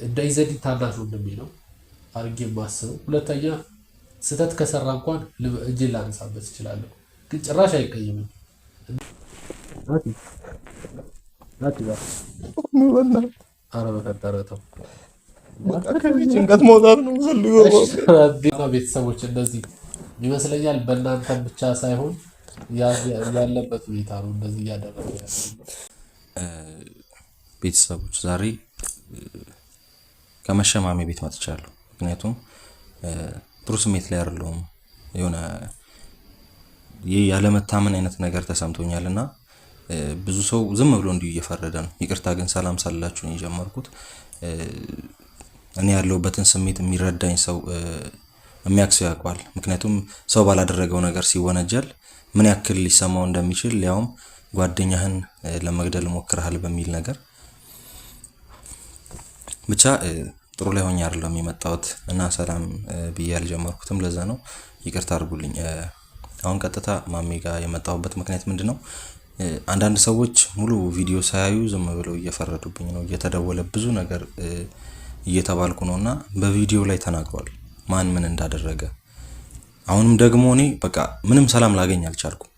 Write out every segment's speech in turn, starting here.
እንደ ኢዘዲን ታናሽ ወንድሜ ነው አድርጌ የማስበው። ሁለተኛ ስህተት ከሰራ እንኳን እጄን ላነሳበት እችላለሁ፣ ግን ጭራሽ አይቀይምም። ኧረ በፈጠረ ተው። ከዚህ ጭንቀት መውጣት ነው የምፈልገው። ቤተሰቦች እንደዚህ ይመስለኛል። በእናንተም ብቻ ሳይሆን ያለበት ሁኔታ ነው እንደዚህ እያደረገ ያለው። ቤተሰቦች ዛሬ ከመሸማሜ ቤት መጥቻለሁ። ምክንያቱም ጥሩ ስሜት ላይ አይደለሁም። የሆነ ይህ ያለመታመን አይነት ነገር ተሰምቶኛል እና ብዙ ሰው ዝም ብሎ እንዲሁ እየፈረደ ነው። ይቅርታ ግን ሰላም ሳላችሁ ነው የጀመርኩት። እኔ ያለሁበትን ስሜት የሚረዳኝ ሰው የሚያውቅ ሰው ያውቀዋል። ምክንያቱም ሰው ባላደረገው ነገር ሲወነጀል ምን ያክል ሊሰማው እንደሚችል፣ ሊያውም ጓደኛህን ለመግደል ሞክረሃል በሚል ነገር ብቻ ጥሩ ላይ ሆኜ አይደለም የመጣሁት እና ሰላም ብዬ ያልጀመርኩትም ለዛ ነው። ይቅርታ አድርጉልኝ። አሁን ቀጥታ ማሜ ጋር የመጣሁበት ምክንያት ምንድን ነው? አንዳንድ ሰዎች ሙሉ ቪዲዮ ሳያዩ ዝም ብለው እየፈረዱብኝ ነው፣ እየተደወለ ብዙ ነገር እየተባልኩ ነው እና በቪዲዮ ላይ ተናግሯል ማን ምን እንዳደረገ። አሁንም ደግሞ እኔ በቃ ምንም ሰላም ላገኝ አልቻልኩም።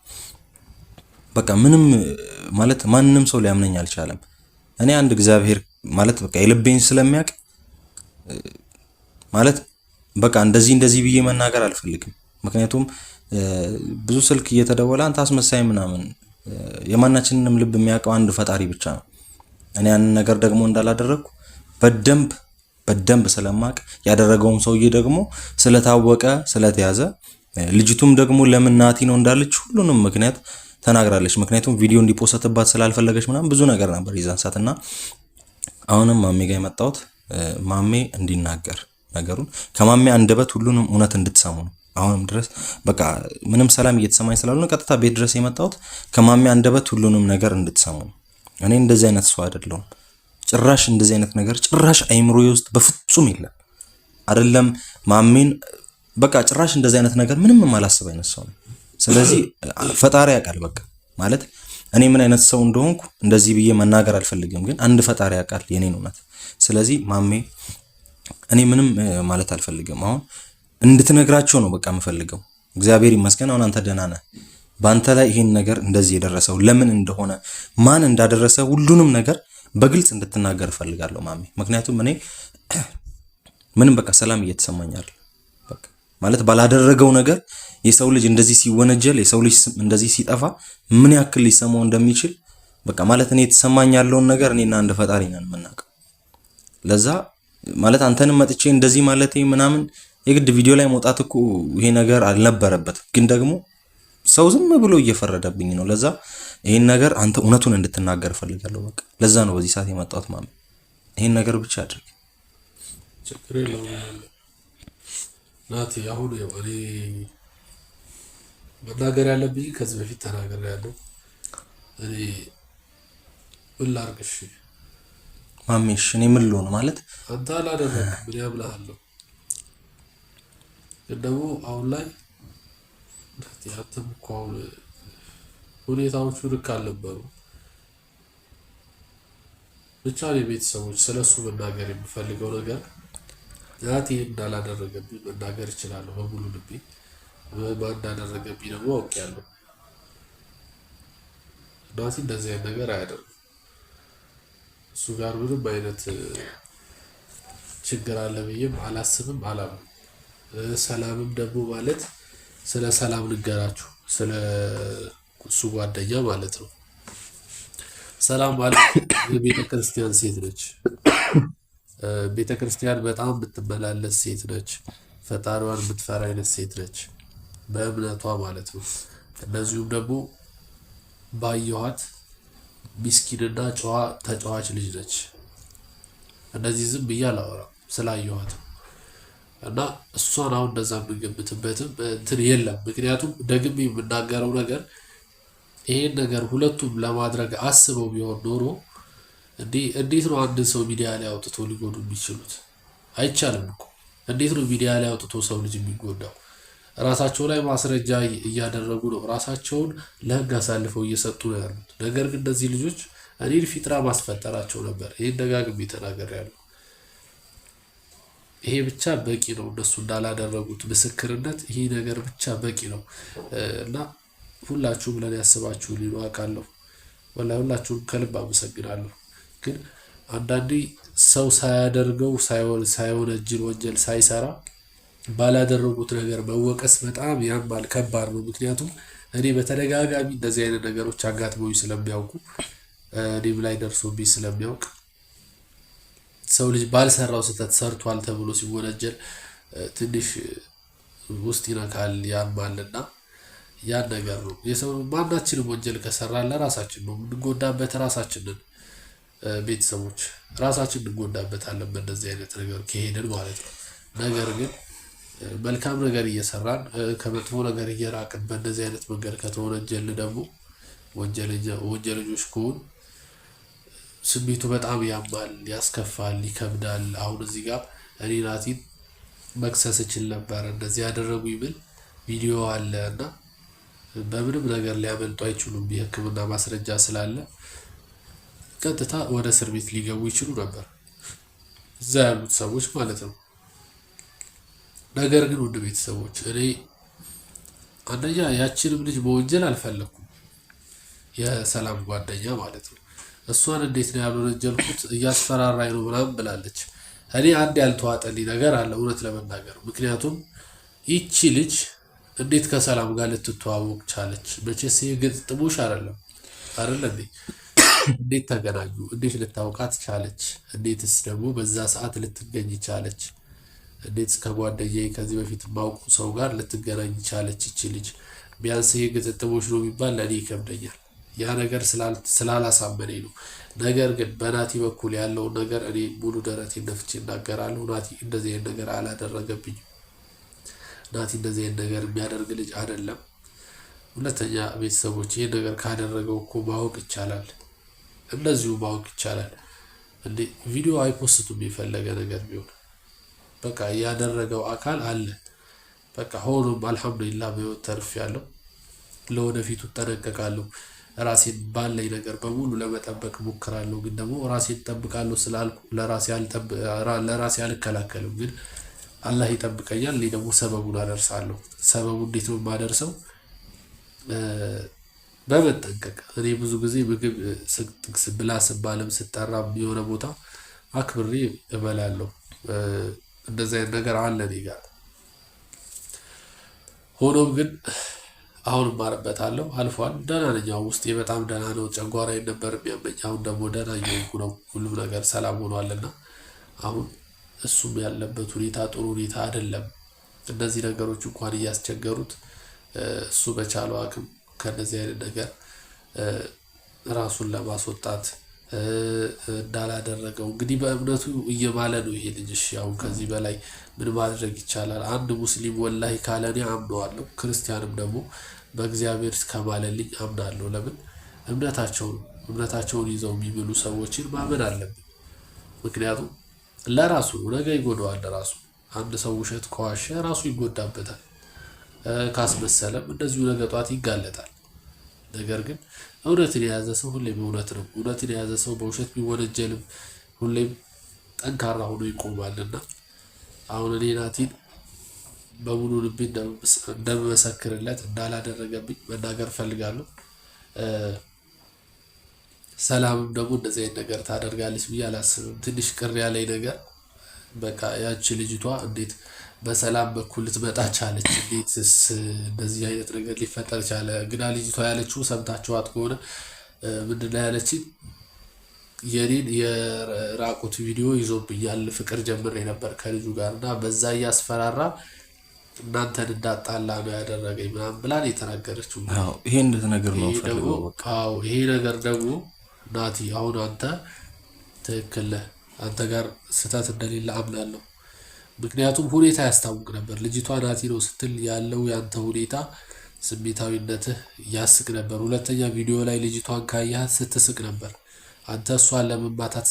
በቃ ምንም ማለት ማንም ሰው ሊያምነኝ አልቻለም። እኔ አንድ እግዚአብሔር ማለት በቃ የልቤን ስለሚያውቅ ማለት በቃ እንደዚህ እንደዚህ ብዬ መናገር አልፈልግም። ምክንያቱም ብዙ ስልክ እየተደወለ አንተ አስመሳይ ምናምን፣ የማናችንንም ልብ የሚያውቀው አንድ ፈጣሪ ብቻ ነው። እኔ ያንን ነገር ደግሞ እንዳላደረግኩ በደንብ በደንብ ስለማቅ፣ ያደረገውም ሰውዬ ደግሞ ስለታወቀ ስለተያዘ፣ ልጅቱም ደግሞ ለምን ናቲ ነው እንዳለች ሁሉንም ምክንያት ተናግራለች። ምክንያቱም ቪዲዮ እንዲፖሰትባት ስላልፈለገች ምናምን ብዙ ነገር ነበር የዛን ሰዓት። እና አሁንም ማሜ ጋር የመጣሁት ማሜ እንዲናገር ነገሩን ከማሜ አንደበት ሁሉንም እውነት እንድትሰሙ ነው። አሁንም ድረስ በቃ ምንም ሰላም እየተሰማኝ ስላልሆነ ቀጥታ ቤት ድረስ የመጣሁት ከማሜ አንደበት ሁሉንም ነገር እንድትሰሙ ነው። እኔ እንደዚህ አይነት ሰው አይደለሁም። ጭራሽ እንደዚህ አይነት ነገር ጭራሽ አይምሮዬ ውስጥ በፍጹም የለም። አይደለም ማሜን በቃ ጭራሽ እንደዚህ አይነት ነገር ምንም የማላስብ አይነት ሰው ነው። ስለዚህ ፈጣሪ ያውቃል። በቃ ማለት እኔ ምን አይነት ሰው እንደሆንኩ እንደዚህ ብዬ መናገር አልፈልግም፣ ግን አንድ ፈጣሪ ያውቃል የኔን እውነት። ስለዚህ ማሜ እኔ ምንም ማለት አልፈልግም። አሁን እንድትነግራቸው ነው በቃ የምፈልገው። እግዚአብሔር ይመስገን አሁን አንተ ደህና ነህ። በአንተ ላይ ይሄን ነገር እንደዚህ የደረሰው ለምን እንደሆነ ማን እንዳደረሰ ሁሉንም ነገር በግልጽ እንድትናገር እፈልጋለሁ ማሜ። ምክንያቱም እኔ ምንም በቃ ሰላም እየተሰማኝ አይደል። በቃ ማለት ባላደረገው ነገር የሰው ልጅ እንደዚህ ሲወነጀል፣ የሰው ልጅ እንደዚህ ሲጠፋ ምን ያክል ሊሰማው እንደሚችል በቃ ማለት እኔ የተሰማኝ ያለውን ነገር እኔና አንድ ፈጣሪ ነን የምናውቀው። ለዛ ማለት አንተንም መጥቼ እንደዚህ ማለቴ ምናምን የግድ ቪዲዮ ላይ መውጣት እኮ ይሄ ነገር አልነበረበትም፣ ግን ደግሞ ሰው ዝም ብሎ እየፈረደብኝ ነው። ለዛ ይሄን ነገር አንተ እውነቱን እንድትናገር እፈልጋለሁ። በቃ ለዛ ነው በዚህ ሰዓት የመጣሁት ማሜ። ይሄን ነገር ብቻ አድርግ። ችግር የለውም ናቲ። አሁን ያው እኔ መናገር ያለብኝ ከዚህ በፊት ተናግሬያለሁ። እኔ ምን ላድርግ? እሺ ማሜ፣ እሺ እኔ ምን ልሆን ማለት አንተ አላደረግም፣ እኔ አምናለሁ። ግን ደግሞ አሁን ላይ ናቲ አንተም እኮ አሁን ሁኔታዎቹ ልክ አልነበሩ። ብቻ እኔ ቤተሰቦች ስለሱ መናገር የምፈልገው ነገር ናቲ እንዳላደረገብኝ መናገር እችላለሁ በሙሉ ልቤ። ማን እንዳደረገብኝ ደግሞ አውቄያለሁ። ናቲ እንደዚህ አይነት ነገር አያደርግም። እሱ ጋር ምንም አይነት ችግር አለ ብዬም አላስብም፣ አላምንም። ሰላምም ደግሞ ማለት ስለ ሰላም ልንገራችሁ፣ ስለ እሱ ጓደኛ ማለት ነው። ሰላም ማለት የቤተ ክርስቲያን ሴት ነች። ቤተ ክርስቲያን በጣም የምትመላለስ ሴት ነች። ፈጣሪዋን የምትፈራ አይነት ሴት ነች፣ በእምነቷ ማለት ነው። እንደዚሁም ደግሞ ባየኋት ሚስኪንና ጨዋ ተጫዋች ልጅ ነች። እንደዚህ ዝም ብዬ አላወራም ስላየኋት ነው። እና እሷን አሁን እንደዛ የምንገምትበትም እንትን የለም። ምክንያቱም ደግሜ የምናገረው ነገር ይሄን ነገር ሁለቱም ለማድረግ አስበው ቢሆን ኖሮ እንዴት ነው አንድን ሰው ሚዲያ ላይ አውጥቶ ሊጎዱ የሚችሉት? አይቻልም እኮ። እንዴት ነው ሚዲያ ላይ አውጥቶ ሰው ልጅ የሚጎዳው? ራሳቸው ላይ ማስረጃ እያደረጉ ነው። ራሳቸውን ለሕግ አሳልፈው እየሰጡ ነው ያሉት። ነገር ግን እነዚህ ልጆች እኔን ፊጥራ ማስፈጠራቸው ነበር። ይህን ደጋግሜ ተናግሬያለሁ። ይሄ ብቻ በቂ ነው። እነሱ እንዳላደረጉት ምስክርነት ይሄ ነገር ብቻ በቂ ነው እና ሁላችሁም ለእኔ ያስባችሁ ሊሉ አውቃለሁ። ወላሂ ሁላችሁም ከልብ አመሰግናለሁ። ግን አንዳንዴ ሰው ሳያደርገው ሳይወነጅል ወንጀል ሳይሰራ ባላደረጉት ነገር መወቀስ በጣም ያማል፣ ከባድ ነው። ምክንያቱም እኔ በተደጋጋሚ እንደዚህ አይነት ነገሮች አጋጥመውኝ ስለሚያውቁ እኔም ላይ ደርሶብኝ ስለሚያውቅ ሰው ልጅ ባልሰራው ስህተት ሰርቷል ተብሎ ሲወነጀል ትንሽ ውስጥ ይነካል፣ ያማልና ያን ነገር ነው። የሰው ማናችንም ወንጀል ከሰራን ለራሳችን ነው የምንጎዳበት፣ ራሳችንን ቤተሰቦች ራሳችን እንጎዳበታለን በእንደዚህ አይነት ነገር ከሄድን ማለት ነው። ነገር ግን መልካም ነገር እየሰራን ከመጥፎ ነገር እየራቅን በእንደዚህ አይነት መንገድ ከተወነጀልን ደግሞ ወንጀለኞች ከሆን ስሜቱ በጣም ያማል፣ ያስከፋል፣ ይከብዳል። አሁን እዚህ ጋር እኔ ናቲን መክሰስ እችል ነበር እንደዚህ ያደረጉ ይብል ቪዲዮ አለ እና በምንም ነገር ሊያመልጡ አይችሉም። የሕክምና ማስረጃ ስላለ ቀጥታ ወደ እስር ቤት ሊገቡ ይችሉ ነበር፣ እዛ ያሉት ሰዎች ማለት ነው። ነገር ግን ውድ ቤተሰቦች እኔ አንደኛ ያችንም ልጅ መወንጀል አልፈለኩም፣ የሰላም ጓደኛ ማለት ነው። እሷን እንዴት ነው ያልወነጀልኩት? እያስፈራራኝ ነው ምናምን ብላለች። እኔ አንድ ያልተዋጠልኝ ነገር አለ እውነት ለመናገር ምክንያቱም ይቺ ልጅ እንዴት ከሰላም ጋር ልትተዋወቅ ቻለች? መቼስ ይህ ግጥጥሞሽ አይደለም አይደለ እንዴ? እንዴት ተገናኙ? እንዴት ልታውቃት ቻለች? እንዴትስ ደግሞ በዛ ሰዓት ልትገኝ ቻለች? እንዴት ከጓደኛዬ ከዚህ በፊት ማውቁ ሰው ጋር ልትገናኝ ቻለች? ይቺ ልጅ ቢያንስ ይሄ ግጥጥሞሽ ነው የሚባል ለእኔ ይከብደኛል። ያ ነገር ስላላሳመነኝ ነው። ነገር ግን በናቲ በኩል ያለውን ነገር እኔ ሙሉ ደረቴን ነፍቼ እናገራለሁ። ናቲ እንደዚህ አይነት ነገር አላደረገብኝም። ናቲ እንደዚህ አይነት ነገር የሚያደርግ ልጅ አይደለም። ሁለተኛ ቤተሰቦች ይህን ነገር ካደረገው እኮ ማወቅ ይቻላል፣ እንደዚሁ ማወቅ ይቻላል። እንዴ ቪዲዮ አይፖስቱም የፈለገ ነገር ቢሆን በቃ ያደረገው አካል አለ። በቃ ሆኖም አልሐምዱሊላህ በህይወት ተርፌያለሁ። ለወደፊቱ እጠነቀቃለሁ። ራሴን ባለኝ ነገር በሙሉ ለመጠበቅ ሞክራለሁ። ግን ደግሞ ራሴን እጠብቃለሁ ስላልኩ ለራሴ አልከላከልም። ግን አላህ ይጠብቀኛል። እኔ ደግሞ ሰበቡን አደርሳለሁ። ሰበቡ እንዴት ነው የማደርሰው? በመጠንቀቅ። እኔ ብዙ ጊዜ ምግብ ብላ ስባልም ስጠራ የሆነ ቦታ አክብሬ እበላለሁ። እንደዚህ አይነት ነገር አለ እኔ ጋር። ሆኖም ግን አሁን እማርበታለሁ። አልፏል። ደህና ነኝ። አሁን ውስጤ በጣም ደህና ነው። ጨጓራዬን ነበር የሚያመኝ። አሁን ደግሞ ደህና እየሆንኩ ነው። ሁሉም ነገር ሰላም ሆኗልና አሁን እሱም ያለበት ሁኔታ ጥሩ ሁኔታ አይደለም። እነዚህ ነገሮች እንኳን እያስቸገሩት እሱ በቻለው አቅም ከነዚህ አይነት ነገር ራሱን ለማስወጣት እንዳላደረገው እንግዲህ በእምነቱ እየማለ ነው ይሄ ልጅ። እሺ አሁን ከዚህ በላይ ምን ማድረግ ይቻላል? አንድ ሙስሊም ወላሂ ካለ እኔ አምነዋለሁ። ክርስቲያንም ደግሞ በእግዚአብሔር እስከማለልኝ አምናለሁ። ለምን እምነታቸውን እምነታቸውን ይዘው የሚምሉ ሰዎችን ማመን አለብን። ምክንያቱም ለራሱ ነገ ይጎዳዋል። ለራሱ አንድ ሰው ውሸት ከዋሸ ራሱ ይጎዳበታል። ካስመሰለም እንደዚሁ ነገ ጧት ይጋለጣል። ነገር ግን እውነትን የያዘ ሰው ሁሌም እውነት ነው። እውነትን የያዘ ሰው በውሸት ቢወነጀልም ሁሌም ጠንካራ ሆኖ ይቆማልና አሁን እኔ ናቲን በሙሉ ልቤ እንደምመሰክርለት እንዳላደረገብኝ መናገር እፈልጋለሁ። ሰላምም ደግሞ እንደዚህ አይነት ነገር ታደርጋለች ብዬ አላስብም። ትንሽ ቅር ያለኝ ነገር በቃ ያቺ ልጅቷ እንዴት በሰላም በኩል ልትመጣ ቻለች? እንዴትስ እንደዚህ አይነት ነገር ሊፈጠር ቻለ? ግና ልጅቷ ያለችው ሰምታችኋት ከሆነ ምንድን ነው ያለችኝ? የኔን የራቁት ቪዲዮ ይዞብኛል፣ ፍቅር ጀምሬ ነበር ከልጁ ጋር እና በዛ እያስፈራራ እናንተን እንዳጣላ ነው ያደረገኝ ምናምን ብላን የተናገረችው። ይሄ እንድትነግር ነው ፈልገው። ይሄ ነገር ደግሞ ናቲ፣ አሁን አንተ ትክክል ነህ፣ አንተ ጋር ስህተት እንደሌለ አምናለሁ። ምክንያቱም ሁኔታ ያስታውቅ ነበር። ልጅቷ ናቲ ነው ስትል ያለው ያንተ ሁኔታ ስሜታዊነትህ ያስቅ ነበር። ሁለተኛ ቪዲዮ ላይ ልጅቷን ካያት ስትስቅ ነበር። አንተ እሷን ለመማታት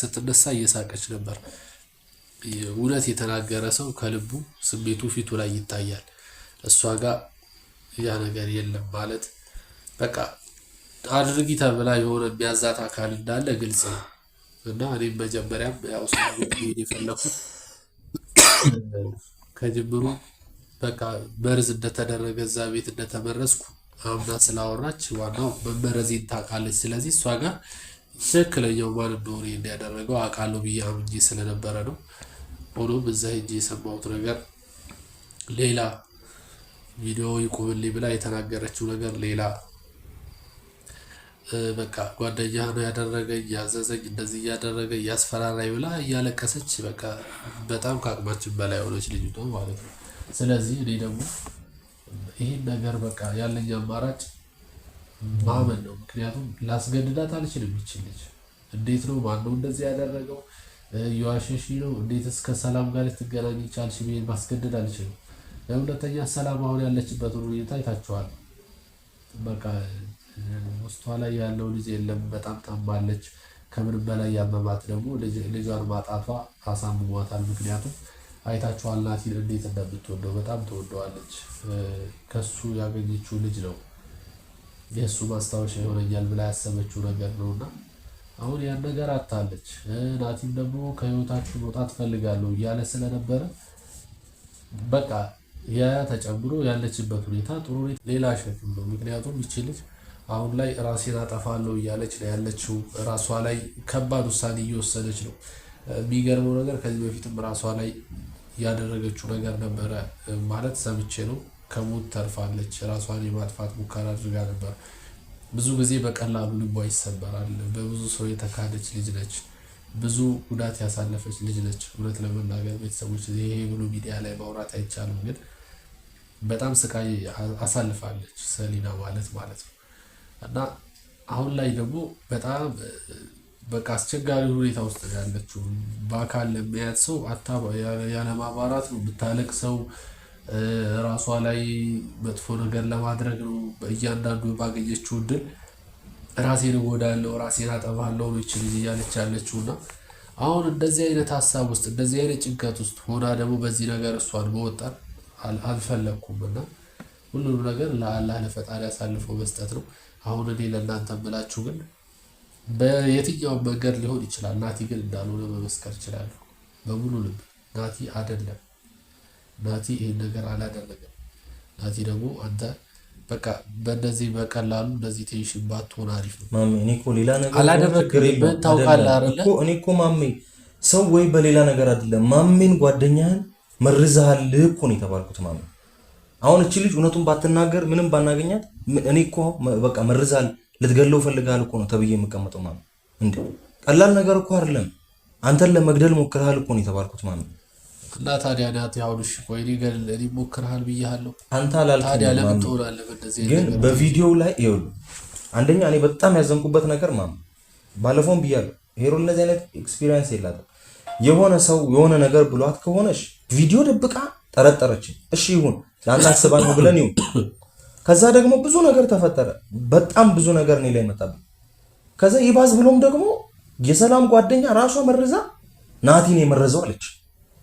ስትነሳ እየሳቀች ነበር። እውነት የተናገረ ሰው ከልቡ ስሜቱ ፊቱ ላይ ይታያል። እሷ ጋር ያ ነገር የለም ማለት በቃ አድርጊ ተብላ የሆነ የሚያዛት አካል እንዳለ ግልጽ ነው። እና እኔም መጀመሪያም ያው የፈለኩት ከጅምሩ በቃ መርዝ እንደተደረገ እዛ ቤት እንደተመረዝኩ አምና ስላወራች ዋናው መመረዜን ታውቃለች። ስለዚህ እሷ ጋር ትክክለኛው ማን እንደሆነ እንዲያደረገው አውቃለሁ ብዬ አምኜ ስለነበረ ነው። ሆኖም እዛ ሄጄ የሰማሁት ነገር ሌላ፣ ቪዲዮ ይቁምልኝ ብላ የተናገረችው ነገር ሌላ። በቃ ጓደኛ ነው ያደረገኝ ያዘዘኝ እንደዚህ እያደረገ እያስፈራራኝ ብላ እያለቀሰች በቃ በጣም ከአቅማችን በላይ ሆነች ልጅቷ ማለት ነው። ስለዚህ እኔ ደግሞ ይህን ነገር በቃ ያለኝ አማራጭ ማመን ነው። ምክንያቱም ላስገድዳት አልችልም። ይችል ልጅ እንዴት ነው ማነው እንደዚህ ያደረገው? እየዋሸሽ ነው እንዴት እስከ ሰላም ጋር ልትገናኝ ቻልሽ? ብዬ ማስገደድ አልችልም። ሁለተኛ ሰላም አሁን ያለችበትን ሁኔታ አይታችኋል። በቃ ውስጧ ላይ ያለው ልጅ የለም። በጣም ታማለች። ከምንም በላይ ያመማት ደግሞ ልጇን ማጣቷ አሳምሟታል። ምክንያቱም አይታችኋል ናቲን እንዴት እንደምትወደው በጣም ትወደዋለች። ከሱ ያገኘችው ልጅ ነው የእሱ ማስታወሻ ይሆነኛል ብላ ያሰበችው ነገር ነው እና አሁን ያን ነገር አታለች። ናቲም ደግሞ ከህይወታችሁ መውጣት ፈልጋለሁ እያለ ስለነበረ በቃ ያ ተጨምሮ ያለችበት ሁኔታ ጥሩ ሌላ ሸክም ነው። ምክንያቱም ይቺ ልጅ አሁን ላይ ራሴን አጠፋለሁ እያለች ነው ያለችው። ራሷ ላይ ከባድ ውሳኔ እየወሰነች ነው። የሚገርመው ነገር ከዚህ በፊትም ራሷ ላይ ያደረገችው ነገር ነበረ ማለት ሰምቼ ነው። ከሞት ተርፋለች። ራሷን የማጥፋት ሙከራ አድርጋ ነበር። ብዙ ጊዜ በቀላሉ ልቧ ይሰበራል። በብዙ ሰው የተካደች ልጅ ነች። ብዙ ጉዳት ያሳለፈች ልጅ ነች። እውነት ለመናገር ቤተሰቦች ይሄ ብሎ ሚዲያ ላይ ማውራት አይቻልም፣ ግን በጣም ስቃይ አሳልፋለች ሰሊና ማለት ማለት ነው። እና አሁን ላይ ደግሞ በጣም በቃ አስቸጋሪ ሁኔታ ውስጥ ነው ያለችው። በአካል ለሚያያት ሰው ያለማባራት ነው የምታለቅሰው። ራሷ ላይ መጥፎ ነገር ለማድረግ ነው እያንዳንዱ ባገኘችው እድል ራሴን እጎዳለሁ፣ ራሴን አጠፋለሁ ነው ይች ልጅ እያለች ያለችው። እና አሁን እንደዚህ አይነት ሀሳብ ውስጥ እንደዚህ አይነት ጭንቀት ውስጥ ሆና ደግሞ በዚህ ነገር እሷን መወጠር አልፈለግኩም እና ሁሉንም ነገር ለአላህ ለፈጣሪ አሳልፎ መስጠት ነው። አሁን እኔ ለእናንተ ምላችሁ ግን በየትኛውም መንገድ ሊሆን ይችላል። ናቲ ግን እንዳልሆነ መመስከር እችላለሁ በሙሉ ልብ። ናቲ አይደለም፣ ናቲ ይህን ነገር አላደረገም። ናቲ ደግሞ አንተ በቃ በእነዚህ በቀላሉ እንደዚህ tension ባትሆን አሪፍ ነው። ማሜ እኔ እኮ ሌላ ነገር አላደረግም ታውቃለህ አይደለ? እኮ እኔ እኮ ማሜ ሰው ወይ በሌላ ነገር አይደለም ማሜን ጓደኛህን መርዘሃል እኮ ነው የተባልኩት ማሜ። አሁን እቺ ልጅ እውነቱን ባትናገር ምንም ባናገኛት እኔ እኮ በቃ መርዘሃል ልትገለው ፈልገሃል እኮ ነው ተብዬ የምቀመጠው ማሜ። እንዴ ቀላል ነገር እኮ አይደለም። አንተን ለመግደል ሞክረሃል እኮ ነው የተባልኩት ማሜ። እና ታዲያ ናቲ አሁን እሺ ቆይ እኔ ገድል እኔ ሞክረሃል ብያለሁ። አንተ አላልክም ታዲያ ለምን ማሜ። ትሆናለህ በእንደዚህ ግን ነገር? በቪዲዮው ላይ ይኸውልህ፣ አንደኛ እኔ በጣም ያዘንኩበት ነገር ማሜ፣ ባለፈውም ብያለሁ፣ ሄሮን እንደዚህ አይነት experience የላትም። የሆነ ሰው የሆነ ነገር ብሏት ከሆነሽ ቪዲዮ ደብቃ ጠረጠረችን። እሺ ይሁን ለአንተ አስባ ነው ብለን ይሁን። ከዛ ደግሞ ብዙ ነገር ተፈጠረ። በጣም ብዙ ነገር እኔ ላይ መጣብኝ። ከዛ ይባስ ብሎም ደግሞ የሰላም ጓደኛ ራሷ መርዛ ናቲን የመረዘው አለች።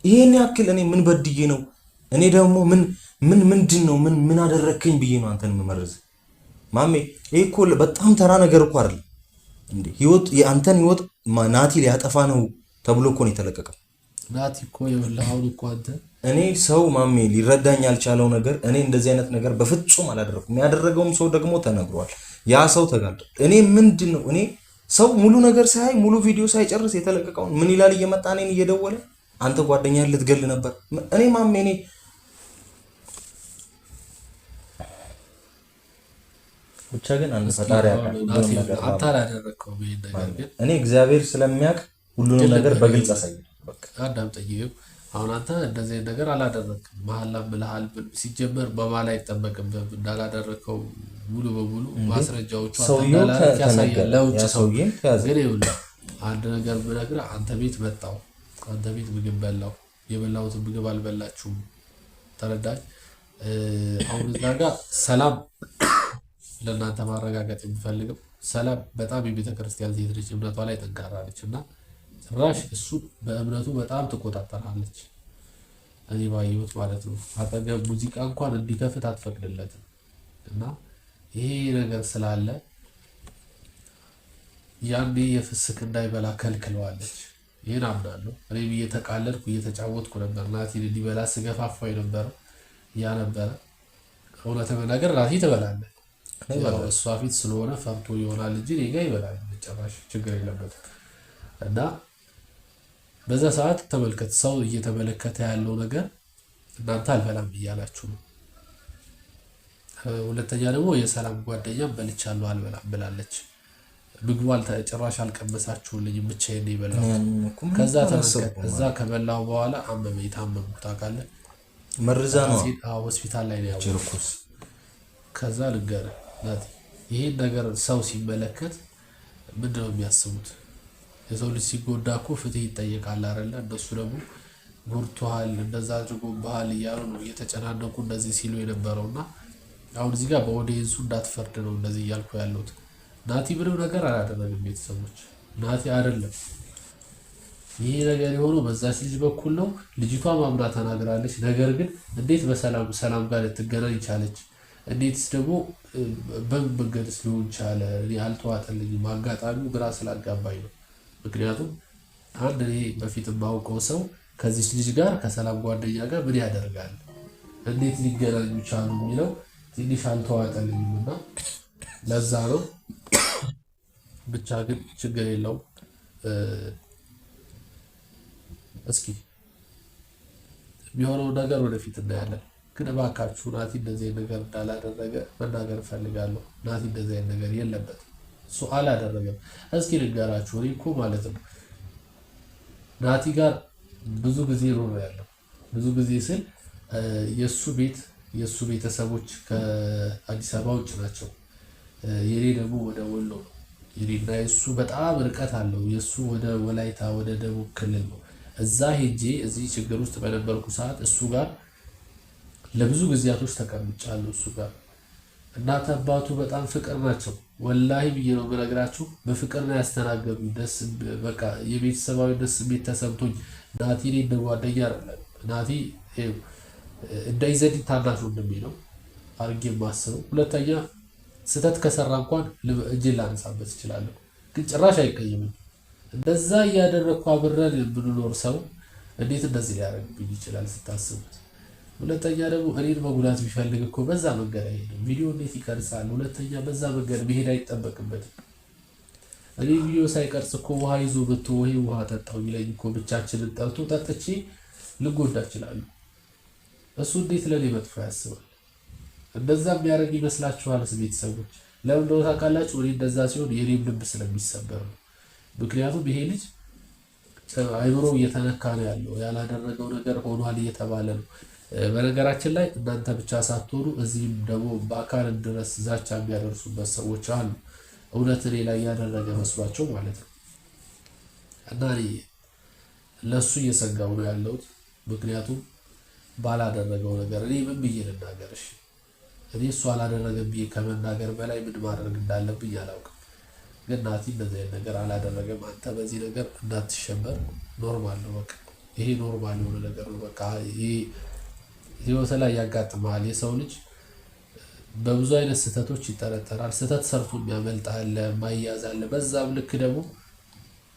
ይሄን ያክል እኔ ምን በድዬ ነው? እኔ ደግሞ ምን ምን ምንድን ነው ምን ምን አደረግከኝ ብዬ ነው አንተን የምመርዝ? ማሜ ይሄ እኮ በጣም ተራ ነገር እኮ አይደለም እንዴ! ህይወት የአንተን ህይወት ናቲ ሊያጠፋ ነው ተብሎ እኮ ነው የተለቀቀው። ናቲ እኮ ይኸውልህ አሁን እኮ አንተ እኔ ሰው ማሜ ሊረዳኝ ያልቻለው ነገር እኔ እንደዚህ አይነት ነገር በፍጹም አላደረኩም። ያደረገውም ሰው ደግሞ ተነግሯል። ያ ሰው ተጋልጧል። እኔ ምንድን ነው እኔ ሰው ሙሉ ነገር ሳያይ ሙሉ ቪዲዮ ሳይጨርስ የተለቀቀውን ምን ይላል እየመጣ እኔን እየደወለ አንተ ጓደኛህን ልትገል ነበር። እኔ ማሜ እኔ ብቻ ግን አንድ ፈጣሪ ያውቃል ሁሉንም ነገር አንተ ማሜ። አላደረግከውም ይሄን ነገር ግን እኔ እግዚአብሔር ስለሚያውቅ ሁሉንም ነገር በግልጽ አሳይቷል። በቃ አዳምጠኝ። ይኸው አሁን አንተ እንደዚህ አይነት ነገር አላደረግክም። መሀላ ብለሃል። ሲጀመር በማል አይጠበቅብህም እንዳላደረግከው ሙሉ በሙሉ ማስረጃዎቹ አንተ ሰውየው እንዳላደረግክ ያሳያል። ተነገረ፣ ለውጭ ያ ሰው ሰውዬም ተያዘ። ግን ይኸውልህ አንድ ነገር ብነግርህ አንተ ቤት መጣሁ፣ አንተ ቤት ምግብ በላሁ፣ የበላሁትን ምግብ አልበላችሁም። ተረዳኝ። አሁን እዛ ጋር ሰላም ለእናንተ ማረጋገጥ የምፈልገው ሰላም በጣም የቤተ ክርስቲያን ሴት ነች፣ እምነቷ ላይ ጠንካራ ነች እና ጭራሽ እሱ በእምነቱ በጣም ትቆጣጠራለች። እኔ ባየሁት ማለት ነው። አጠገብ ሙዚቃ እንኳን እንዲከፍት አትፈቅድለትም። እና ይሄ ነገር ስላለ ያኔ የፍስክ እንዳይበላ ከልክለዋለች። ይህን አምናለሁ። እኔም እየተቃለድኩ እየተጫወትኩ ነበር ናቲን እንዲበላ ስገፋፋ የነበረው ያ ነበረ። እውነት መናገር ናቲ ትበላለህ፣ እሷ ፊት ስለሆነ ፈርቶ ይሆናል እንጂ እኔ ጋ ይበላል፣ ጭራሽ ችግር የለበትም። እና በዛ ሰዓት ተመልከት፣ ሰው እየተመለከተ ያለው ነገር እናንተ አልበላም እያላችሁ ነው። ሁለተኛ ደግሞ የሰላም ጓደኛም በልቻለሁ አልበላም ብላለች። ምግቡ ጭራሽ አልቀመሳችሁልኝም ብቻዬን ነው የበላሁት። ከዛ ተመልከት፣ እዛ ከበላሁ በኋላ አመመኝ፣ ታመምኩ። ታውቃለህ፣ መርዛ ነው ሆስፒታል ላይ ነው ያወቅሁት። ከዛ ልንገርህ ናቲ፣ ይሄን ነገር ሰው ሲመለከት ምንድን ነው የሚያስቡት? የሰው ልጅ ሲጎዳ እኮ ፍትህ ይጠየቃል አይደለ? እነሱ ደግሞ ጎድቶሃል፣ እንደዛ አድርጎብሃል እያሉ ነው እየተጨናነቁ እንደዚህ ሲሉ የነበረው። እና አሁን እዚህ ጋር በ audience ኡ እንዳትፈርድ ነው እንደዚህ እያልኩ ያለሁት። ናቲ ምንም ነገር አላደረግም። ቤተሰቦች ናቲ አይደለም ይሄ ነገር የሆነው በዛች ልጅ በኩል ነው። ልጅቷ ማምና ተናግራለች። ነገር ግን እንዴት በሰላም ሰላም ጋር ልትገናኝ ቻለች? እንዴትስ ደግሞ በምን መንገድስ ሊሆን ቻለ? እኔ አልተዋጠልኝም። አጋጣሚው ግራ ስላጋባኝ ነው። ምክንያቱም አንድ እኔ በፊት የማውቀው ሰው ከዚች ልጅ ጋር ከሰላም ጓደኛ ጋር ምን ያደርጋል፣ እንዴት ሊገናኙ ቻሉ የሚለው ትንሽ አልተዋጠልኝም እና ለዛ ነው። ብቻ ግን ችግር የለውም። እስኪ የሚሆነው ነገር ወደፊት እናያለን። ግን እባካችሁ ናቲ እንደዚህ አይነት ነገር እንዳላደረገ መናገር እፈልጋለሁ። ናቲ እንደዚህ አይነት ነገር የለበትም፣ እሱ አላደረገም። እስኪ ልንገራችሁ፣ እኔ እኮ ማለት ነው ናቲ ጋር ብዙ ጊዜ ኖሬያለሁ። ብዙ ጊዜ ስል የእሱ ቤት የእሱ ቤተሰቦች ከአዲስ አበባ ውጭ ናቸው። የኔ ደግሞ ወደ ወሎ ነው። የኔና የእሱ በጣም ርቀት አለው። የእሱ ወደ ወላይታ ወደ ደቡብ ክልል ነው። እዛ ሄጄ እዚህ ችግር ውስጥ በነበርኩ ሰዓት እሱ ጋር ለብዙ ጊዜያቶች ተቀምጫለሁ። እሱ ጋር እናት አባቱ በጣም ፍቅር ናቸው። ወላሂ ብዬ ነው የምነግራችሁ። በፍቅር ነው ያስተናገዱኝ። ደስ በቃ የቤተሰባዊነት ስሜት ተሰምቶኝ ናቲ እኔ እንደ ጓደኛ አይደለም ናቲ እንደ ኢዘዲን ታናሽ ወንድሜ ነው አድርጌ የማስበው። ሁለተኛ ስህተት ከሰራ እንኳን እጄን ላነሳበት እችላለሁ፣ ግን ጭራሽ አይቀይምም። እንደዛ እያደረግኩ አብረን የምንኖር ሰው እንዴት እንደዚህ ሊያደርግብኝ ይችላል ስታስቡት? ሁለተኛ ደግሞ እኔን መጉዳት ቢፈልግ እኮ በዛ መንገድ አይሄድም። ቪዲዮ እንዴት ይቀርጻል? ሁለተኛ በዛ መንገድ መሄድ አይጠበቅበትም። እኔ ቪዲዮ ሳይቀርጽ እኮ ውሃ ይዞ መጥቶ ወይ ውሃ ጠጣው ቢለኝ እኮ ብቻችንን ጠርቶ ጠጥቼ ልጎዳ እችላለሁ። እሱ እንዴት ለእኔ መጥፎ ያስባል? እንደዛ የሚያደርግ ይመስላችኋል? ቤተሰቦች ለምን እንደሆነ ታውቃላችሁ? እኔ እንደዛ ሲሆን የኔም ልብ ስለሚሰበር ነው። ምክንያቱም ይሄ ልጅ አይምሮ እየተነካ ነው ያለው፣ ያላደረገው ነገር ሆኗል እየተባለ ነው። በነገራችን ላይ እናንተ ብቻ ሳትሆኑ እዚህም ደግሞ በአካል ድረስ ዛቻ የሚያደርሱበት ሰዎች አሉ። እውነት እኔ ላይ ያደረገ መስሏቸው ማለት ነው። እና እኔ ለእሱ እየሰጋው ነው ያለሁት። ምክንያቱም ባላደረገው ነገር እኔ ምን ብዬ ልናገር? እሺ እኔ እሱ አላደረገም ብዬ ከመናገር በላይ ምን ማድረግ እንዳለብኝ አላውቅም። ግን ናቲ እንደዚህ አይነት ነገር አላደረገም። አንተ በዚህ ነገር እንዳትሸበር፣ normal ነው። በቃ ይሄ normal የሆነ ነገር ነው። በቃ ይሄ ህይወት ላይ ያጋጥመሃል። የሰው ልጅ በብዙ አይነት ስህተቶች ይጠረጠራል። ስህተት ሰርቶ የሚያመልጥ አለ፣ ማያዝ አለ። በዛም ልክ ደግሞ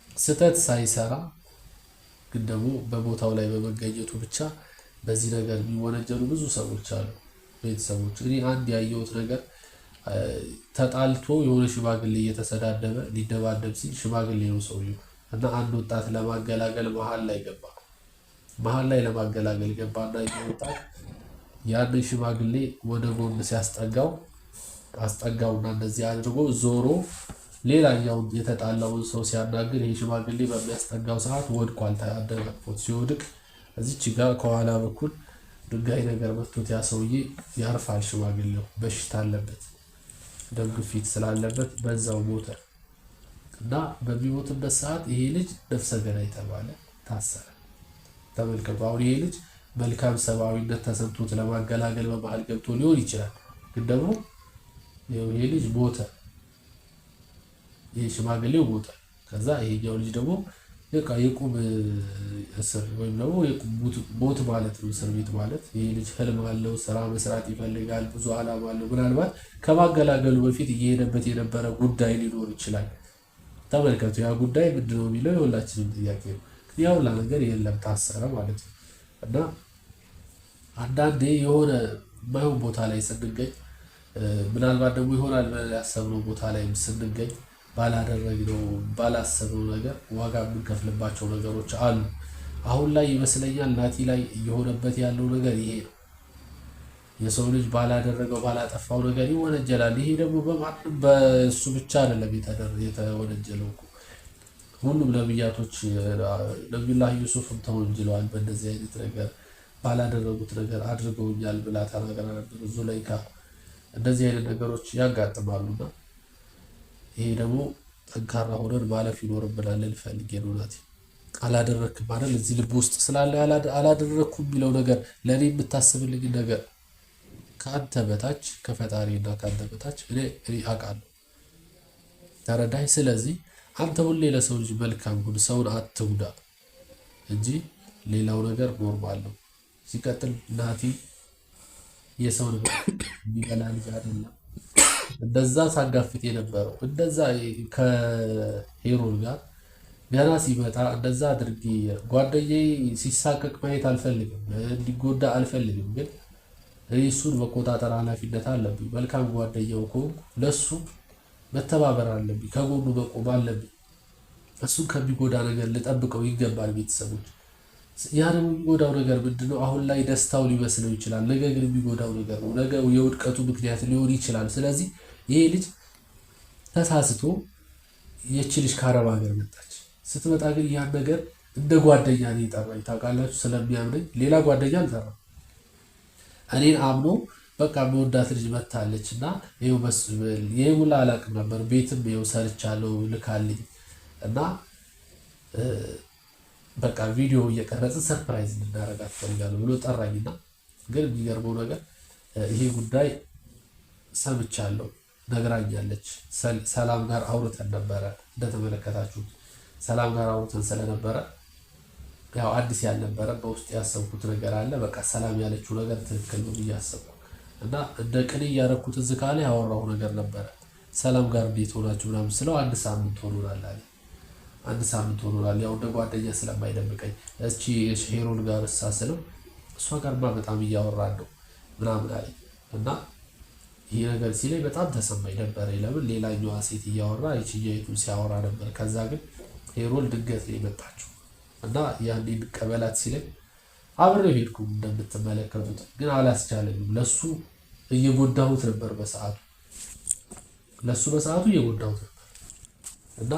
ስህተት ሳይሰራ ግን ደግሞ በቦታው ላይ በመገኘቱ ብቻ በዚህ ነገር የሚወነጀሉ ብዙ ሰዎች አሉ። ቤተሰቦች እኔ አንድ ያየሁት ነገር ተጣልቶ የሆነ ሽማግሌ እየተሰዳደበ ሊደባደብ ሲል ሽማግሌ ነው ሰውየው እና አንድ ወጣት ለማገላገል መሀል ላይ ገባ። መሀል ላይ ለማገላገል ገባና ይህ ወጣት ያንን ሽማግሌ ወደ ጎን ሲያስጠጋው አስጠጋውና እንደዚህ አድርጎ ዞሮ ሌላኛውን የተጣላውን ሰው ሲያናግር ይህ ሽማግሌ በሚያስጠጋው ሰዓት ወድቋል። አደናቅፎት ሲወድቅ እዚች ጋር ከኋላ በኩል ድንጋይ ነገር መቶት ያ ሰውዬ ያርፋል። ሽማግሌው በሽታ አለበት፣ ደም ግፊት ስላለበት በዛው ሞተ እና በሚሞትበት ሰዓት ይሄ ልጅ ነፍሰ ገዳይ ተባለ፣ ታሰረ። ተመልከቱ። አሁን ይሄ ልጅ መልካም ሰብአዊነት ተሰምቶት ለማገላገል በመሀል ገብቶ ሊሆን ይችላል። ግን ደግሞ ይሄ ልጅ ሞተ፣ ይሄ ሽማግሌው ሞተ። ከዛ ይሄኛው ልጅ ደግሞ በቃ የቁም እስር ወይም ደግሞ የቁም ሞት ማለት ነው፣ እስር ቤት ማለት። ይሄ ልጅ ህልም አለው፣ ስራ መስራት ይፈልጋል፣ ብዙ አላማ አለው። ምናልባት ከማገላገሉ በፊት እየሄደበት የነበረ ጉዳይ ሊኖር ይችላል። ተመልከቱ፣ ያ ጉዳይ ምንድነው የሚለው የሁላችንም ጥያቄ ነው። ያ ሁላ ነገር የለም ታሰረ ማለት ነው። እና አንዳንዴ የሆነ የማይሆን ቦታ ላይ ስንገኝ፣ ምናልባት ደግሞ ይሆናል ብለን ያሰብነው ቦታ ላይ ስንገኝ ባላደረግነው ባላሰብነው ነገር ዋጋ የምንከፍልባቸው ነገሮች አሉ። አሁን ላይ ይመስለኛል ናቲ ላይ እየሆነበት ያለው ነገር ይሄ ነው። የሰው ልጅ ባላደረገው ባላጠፋው ነገር ይወነጀላል። ይሄ ደግሞ በማንም በእሱ ብቻ አይደለም የተወነጀለው እኮ፣ ሁሉም ነቢያቶች ነቢዩላህ ዩሱፍም ተወንጅለዋል በእንደዚህ አይነት ነገር። ባላደረጉት ነገር አድርገውኛል ብላ ተናግራ ነበር ዙለይካ። እንደዚህ አይነት ነገሮች ያጋጥማሉና ይሄ ደግሞ ጠንካራ ሆነን ማለፍ ይኖርብናል ልል ፈልጌ ነው። ናቲ አላደረክም አይደል? እዚህ ልብ ውስጥ ስላለ አላደረኩም የሚለው ነገር፣ ለእኔ የምታስብልኝ ነገር ከአንተ በታች ከፈጣሪ እና ከአንተ በታች እኔ አውቃለሁ። ተረዳኝ። ስለዚህ አንተ ሁሌ ለሰው ልጅ መልካም ሁን፣ ሰውን አትጉዳ እንጂ ሌላው ነገር normal ነው። ሲቀጥል ናቲ የሰው የሚበላ ልጅ አይደለም። እንደዛ ሳጋፍጥ የነበረው እንደዛ ከሄሮን ጋር ገና ሲመጣ እንደዛ አድርጌ ጓደኛዬ ሲሳቀቅ ማየት አልፈልግም፣ እንዲጎዳ አልፈልግም። ግን እሱን መቆጣጠር ኃላፊነት አለብኝ። መልካም ጓደኛው ከሆንኩ ለሱ መተባበር አለብኝ፣ ከጎኑ መቆም አለብኝ። እሱን ከሚጎዳ ነገር ልጠብቀው ይገባል። ቤተሰቦች፣ ያ ደግሞ የሚጎዳው ነገር ምንድነው? አሁን ላይ ደስታው ሊመስለው ይችላል። ነገ ግን የሚጎዳው ነገር ነው። ነገ የውድቀቱ ምክንያት ሊሆን ይችላል። ስለዚህ ይሄ ልጅ ተሳስቶ የች ልጅ ከአረብ ሀገር መጣች። ስትመጣ ግን ያን ነገር እንደ ጓደኛ ነው የጠራኝ። ታውቃላችሁ፣ ስለሚያምነኝ ሌላ ጓደኛ አልጠራም። እኔን አምኖ በቃ መወዳት ልጅ መታለች እና ይኸው ይሄ ሁላ አላውቅም ነበር። ቤትም ይኸው ሰርቻለሁ ልካልኝ እና በቃ ቪዲዮ እየቀረጽን surprise እንድናረጋት እፈልጋለሁ ብሎ ጠራኝና ግን የሚገርመው ነገር ይሄ ጉዳይ ሰምቻለሁ፣ ነግራኛለች። ሰላም ጋር አውርተን ነበረ፣ እንደተመለከታችሁት ሰላም ጋር አውርተን ስለነበረ ያው አዲስ ያልነበረ በውስጥ ያሰብኩት ነገር አለ። በቃ ሰላም ያለችው ነገር ትክክል ነው ብዬ አሰብኩ እና እንደ ቅኔ እያደረኩት እዚህ ካለ ያወራው ነገር ነበረ። ሰላም ጋር እንዴት ሆናችሁ ምናምን ስለው አንድ ሳምንት ሆኖናል አለ። አንድ ሳምንት ሆኖናል። ያው እንደ ጓደኛ ስለማይደብቀኝ እቺ ሄሮን ጋር እሳ ስለው እሷ ጋርማ በጣም እያወራን ነው ምናምን አለኝ እና ይህ ነገር ሲለኝ በጣም ተሰማኝ ነበረ። ለምን ሌላኛዋ ሴት እያወራ ይችኛይቱን ሲያወራ ነበር። ከዛ ግን ሄሮል ድንገት ነው የመጣችው እና ያኔ እንቀበላት ሲለኝ አብሬው ሄድኩ። እንደምትመለከቱት ግን አላስቻለኝም። ለሱ እየጎዳሁት ነበር በሰዓቱ፣ ለሱ በሰዓቱ እየጎዳሁት ነበር እና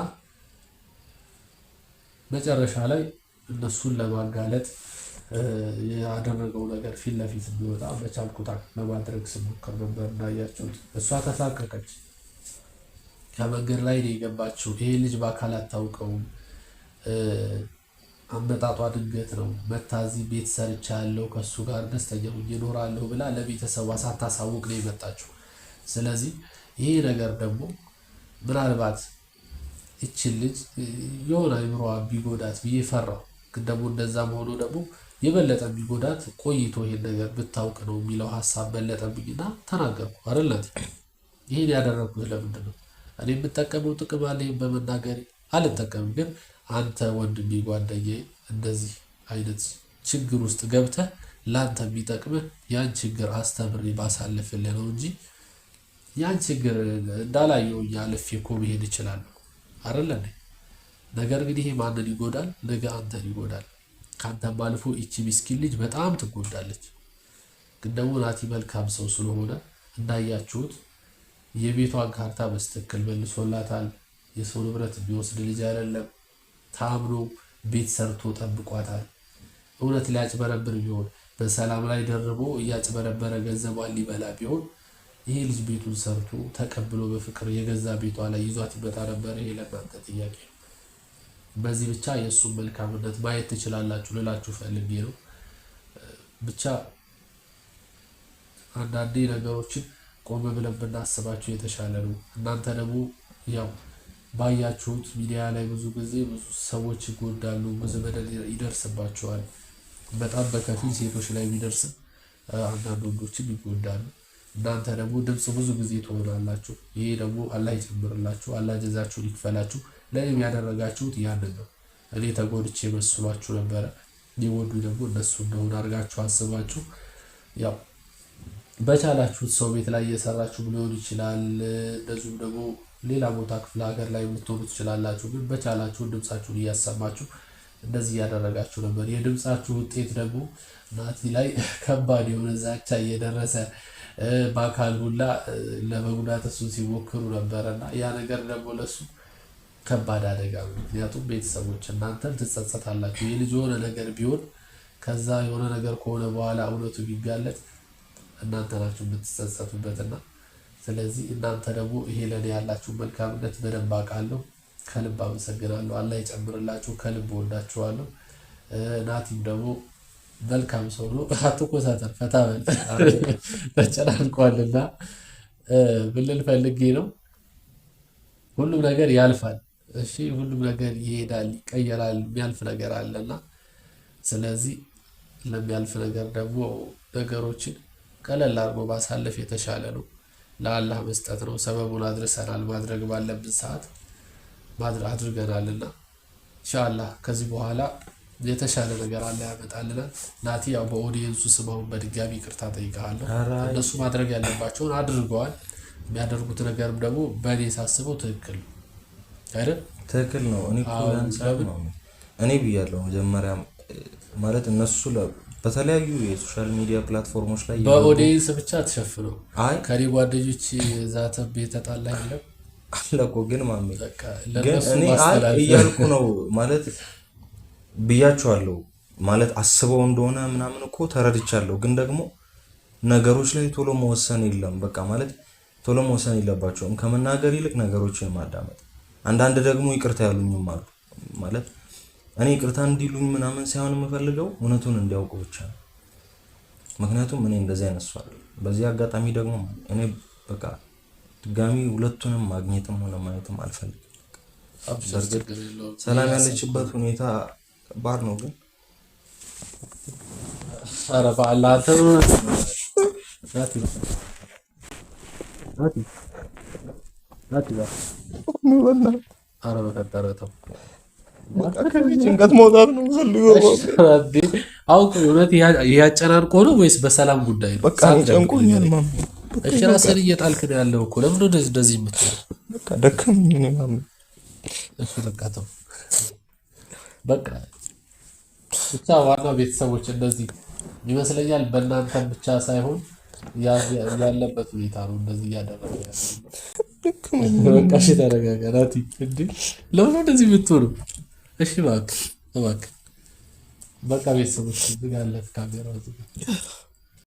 መጨረሻ ላይ እነሱን ለማጋለጥ ያደረገው ነገር ፊት ለፊት እንዲወጣ በቻልኩት ለማድረግ ስሞክር ነበር። እንዳያችሁት እሷ ተሳቀቀች። ከመንገድ ላይ ነው የገባችው። ይሄ ልጅ በአካል አታውቀውም። አመጣጧ ድንገት ነው። መታዚ ቤት ሰርቻለሁ ከእሱ ጋር ደስተኛ ሆኜ እኖራለሁ ብላ ለቤተሰቧ ሳታሳውቅ ነው የመጣችው። ስለዚህ ይሄ ነገር ደግሞ ምናልባት ይችን ልጅ የሆነ አይምሮዋ ቢጎዳት ብዬ ፈራሁ። ግን ደግሞ እንደዛም ሆኖ ደግሞ የበለጠ ቢጎዳት ቆይቶ ይሄን ነገር ብታውቅ ነው የሚለው ሀሳብ በለጠብኝና ተናገርኩ። አይደለት ይሄን ያደረግኩት ለምንድን ነው? እኔ የምጠቀመው ጥቅም አለ ይሄን በመናገሬ አልጠቀምም። ግን አንተ ወንድሜ ጓደኛዬ እንደዚህ አይነት ችግር ውስጥ ገብተህ ለአንተ የሚጠቅምህ ያን ችግር አስተምሬ ባሳልፍልህ ነው እንጂ ያን ችግር እንዳላየው አልፌ እኮ መሄድ እችላለሁ። አይደለ? ነገር ግን ይሄ ማንን ይጎዳል? ነገ አንተን ይጎዳል። ከአንተም አልፎ ይቺ ምስኪን ልጅ በጣም ትጎዳለች። ግን ደግሞ ናቲ መልካም ሰው ስለሆነ እንዳያችሁት የቤቷን ካርታ በስትክክል መልሶላታል። የሰው ንብረት የሚወስድ ልጅ አይደለም። ታምኖ ቤት ሰርቶ ጠብቋታል። እውነት ሊያጭበረብር ቢሆን፣ በሰላም ላይ ደርቦ እያጭበረበረ ገንዘቧን ሊበላ ቢሆን ይሄ ልጅ ቤቱን ሰርቶ ተቀብሎ በፍቅር የገዛ ቤቷ ላይ ይዟት ይመጣ ነበር? ይሄ ለእናንተ ጥያቄ ነው። በዚህ ብቻ የእሱን መልካምነት ማየት ትችላላችሁ ልላችሁ ፈልጌ ነው። ብቻ አንዳንዴ ነገሮችን ቆመ ብለን ብናስባቸው የተሻለ ነው። እናንተ ደግሞ ያው ባያችሁት ሚዲያ ላይ ብዙ ጊዜ ብዙ ሰዎች ይጎዳሉ፣ ብዙ በደል ይደርስባቸዋል። በጣም በከፊል ሴቶች ላይ ቢደርስም አንዳንድ ወንዶችም ይጎዳሉ። እናንተ ደግሞ ድምፅ ብዙ ጊዜ ትሆናላችሁ። ይሄ ደግሞ አላህ ይጨምርላችሁ፣ አላህ ጀዛችሁን ይክፈላችሁ። ለእኔም ያደረጋችሁት ያንን ነው። እኔ ተጎድቼ መስሏችሁ ነበረ። ሊወዱ ደግሞ እነሱ እንደሆነ አድርጋችሁ አስባችሁ ያው በቻላችሁት ሰው ቤት ላይ እየሰራችሁ ሊሆን ይችላል። እንደዚሁም ደግሞ ሌላ ቦታ ክፍለ ሀገር ላይ ልትሆኑ ትችላላችሁ። ግን በቻላችሁ ድምፃችሁን እያሰማችሁ እንደዚህ እያደረጋችሁ ነበር። የድምፃችሁ ውጤት ደግሞ ናቲ ላይ ከባድ የሆነ ዛቻ እየደረሰ በአካል ሁላ ለመጉዳት እሱን ሲሞክሩ ነበረ እና ያ ነገር ደግሞ ለሱ ከባድ አደጋ ነው። ምክንያቱም ቤተሰቦች እናንተም ትጸጸታላችሁ። የልጅ የሆነ ነገር ቢሆን ከዛ የሆነ ነገር ከሆነ በኋላ እውነቱ ቢጋለጥ እናንተ ናችሁ የምትጸጸቱበትና ስለዚህ እናንተ ደግሞ ይሄ ለእኔ ያላችሁ መልካምነት በደንብ አውቃለሁ። ከልብ አመሰግናለሁ። አላህ ይጨምርላችሁ። ከልብ ወዳችኋለሁ። ናቲም ደግሞ መልካም ሰው ነው። አትኮሳተር፣ ፈታ በል፣ ተጨናንቋልና ምን ፈልጌ ነው፣ ሁሉም ነገር ያልፋል። እሺ፣ ሁሉም ነገር ይሄዳል፣ ይቀየራል። የሚያልፍ ነገር አለና ስለዚህ ለሚያልፍ ነገር ደግሞ ነገሮችን ቀለል አድርጎ ማሳለፍ የተሻለ ነው። ለአላህ መስጠት ነው። ሰበቡን አድርሰናል። ማድረግ ባለብን ሰዓት አድርገናልና ኢንሻአላህ ከዚህ በኋላ የተሻለ ነገር አለ ያመጣልናል። ናቲ ያው በ audience ኡ ስም አሁን በድጋሚ ይቅርታ ጠይቀሃለሁ። እነሱ ማድረግ ያለባቸውን አድርገዋል። የሚያደርጉት ነገርም ደግሞ በእኔ ሳስበው ትክክል ነው አይደል? ትክክል ነው። እኔ እኮ እኔ ብያለሁ መጀመሪያም ማለት እነሱ በተለያዩ የ social media platform ኦች ላይ በ audience ብቻ ተሸፍነው አይ ከኔ ጓደኞች ዛተብ የተጣላ የለም አለ እኮ ግን ማሜ ግን እኔ አይ እያልኩ ነው ማለት ብያቸዋለሁ። ማለት አስበው እንደሆነ ምናምን እኮ ተረድቻለሁ። ግን ደግሞ ነገሮች ላይ ቶሎ መወሰን የለም በቃ ማለት ቶሎ መወሰን የለባቸውም። ከመናገር ይልቅ ነገሮችን ማዳመጥ። አንዳንድ ደግሞ ይቅርታ ያሉኝም አሉ ማለት እኔ ይቅርታ እንዲሉኝ ምናምን ሳይሆን የምፈልገው እውነቱን እንዲያውቁ ብቻ ነው። ምክንያቱም እኔ እንደዚህ አይነት ሰው አይደለም። በዚህ አጋጣሚ ደግሞ እኔ በቃ ድጋሚ ሁለቱንም ማግኘትም ሆነ ማየትም አልፈልግም። በእርግጥ ሰላም ያለችበት ሁኔታ ከባድ ነው፣ ግን ኧረ በአላህ አንተ ኧረ በፈጠረ ተው። በቃ ከዚህ ጭንቀት መውጣት ነው የምፈልገው። አሁን እውነት ያጨናንቆ ነው ወይስ በሰላም ጉዳይ ነው? በቃ ጨንቆኛል ማሜ። እሺ ራስህን እየጣልክ ነው ያለው እኮ። ለምን ነው እንደዚህ የምትሆነው? በቃ ደከመኝ እኔ ማሜ። እሺ በቃ ተው በቃ ብቻ። ዋናው ቤተሰቦች እንደዚህ ይመስለኛል። በእናንተም ብቻ ሳይሆን ያለበት ሁኔታ ነው እንደዚህ እያደረገ ያለው። በቃ እሺ ተረጋጋ ናቲ። እንዴ ለምን እንደዚህ የምትሆነው? እሺ እባክህ እባክህ በቃ ቤተሰቦች ዝጋለት፣ ካሜራው ዝጋ።